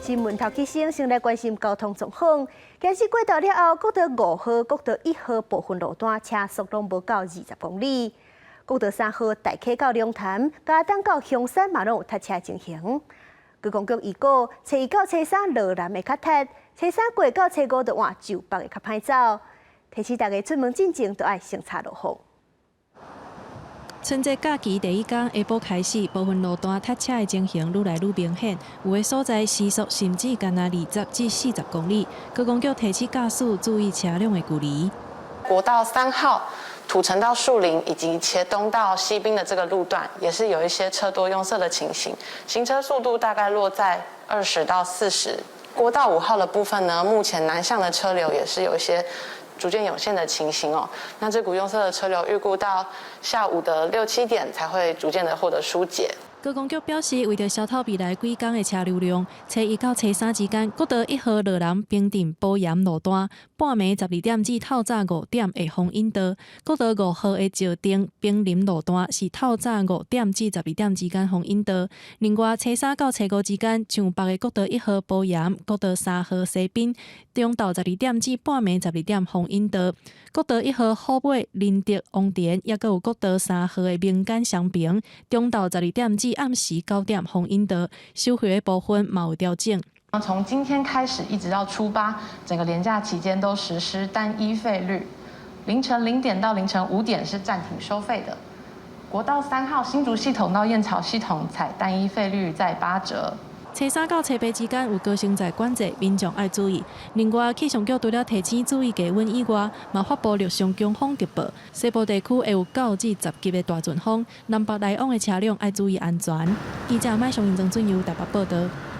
新聞頭起先，先來關心交通狀況。京士過道了後，國道五號、國道一號部分路段車速攏無夠20公里。國道三號大溪到龍潭、嘉東到香山嘛攏有塞車情形。觀光局預告，初一到初三羅南會較塞，初三過到初五就換石北會較歹走。提醒大家出門進前都愛先查路況。春節假期第一工下晡開始，部分路段塞車的情形愈來愈明顯，有的所在時速甚至干焦20至40公里。觀光局提醒駕駛注意車輛的距離。國道三號土城到樹林以及茄東到西濱的這個路段，也是有一些車多擁塞的情形，行車速度大概落在20到40。國道五號的部分呢，目前南向的車流也是有一些逐漸湧現的情形哦。那這股擁塞的車流預估到下午的六七點才會逐漸的獲得疏解。觀光局表示，為著消透未來幾工的車流量，初一到初三之間，國道一號羅南平鎮寶岩路段，半暝12點至透早5點會封引道；國道五號的石碇坪林路段是透早5點至12點之間封引道。另外，初三到初五之間，上北的國道一號寶岩、國道三號西濱，中晝十二點至半暝十二點封引道。國道一號虎尾林德王田，抑閣有國道三號的明間雙平，中晝十二點至暗時9點封引道，收費的部分嘛有調整。從今天開始一直到初八，整個連假期間都實施單一費率，凌晨0點到凌晨5點是暫停收費的。國道三號新竹系統到燕巢系統採單一費率再8折。初三到初八之間有高升載管制，民眾愛注意。另外，氣象局除了提醒注意低溫以外，嘛發布陸上強風特報，西部地區會有9至10級的大陣風，南北來往的車輛愛注意安全。記者麥松英、曾俊佑台北報道。